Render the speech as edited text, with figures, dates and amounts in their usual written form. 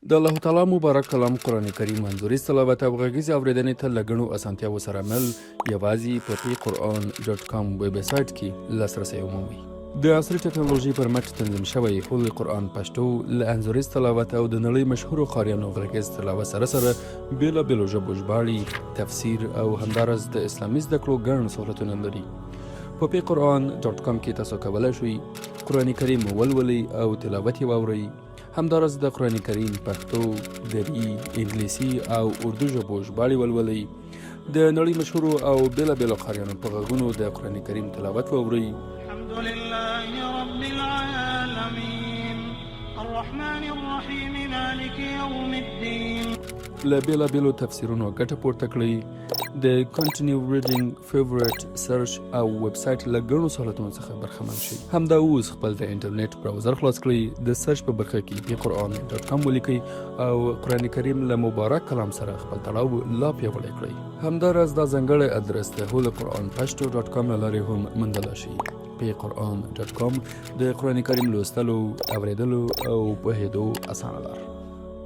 د الله تعالی مبارک کلام قرآن کریم انځوریز تلاوت او غږیزې اورېدنې ته له ګڼو اسانتیاوو سره مل یوازې په پی قرآن ډاټ کام ویب سایټ کې لاسرسی ومومئ. د عصري ټکنالوژۍ پر مټ تنظیم شوی هول قرآن پښتو له انځوریز تلاوت او د نړۍ مشهورو قاریانو غږیز تلاوت سره سره بېلابېلو ژبو ژباړي، تفسیر او همداراز د اسلامي زده کړو ګڼ سهولتونه لري. په پی قرآن ډاټ کام کې تاسو کولای شئ قرآن کریم ولولئ او تلاوت یې واورئ. همداراز د قرآن کریم پښتو، دري، انګلیسي او اردو ژبو ژباړې ولولئ، د نړۍ مشهورو او بېلابېلو قاریانو په غږونو د قرآن کریم تلاوت واورئ. الحمد لله رب العالمين الرحمن الرحيم مالك يوم الدين. له بېلابېلو تفسیرونو ګټه پورته کړئ، د Continue Reading، Favorite، Search او ویب سایټ له ګڼو سهولتونو څخه برخمن شئ. همدا اوس خپل د انټرنیټ براوزر خلاص کړئ، د سرچ په برخه کې پی قرآن ډاټ کام ولیکئ او قرآن کریم له مبارک کلام سره خپل تړاو لا پیاوړی کړئ. همداراز دا ځانګړی ادرس د هول قرآن پښتو ډاټ کام له لارې هم موندلی شئ. پی قرآن ډاټ کام د قرآن کریم لوستلو، اورېدلو او پوهېدو اسانه لار.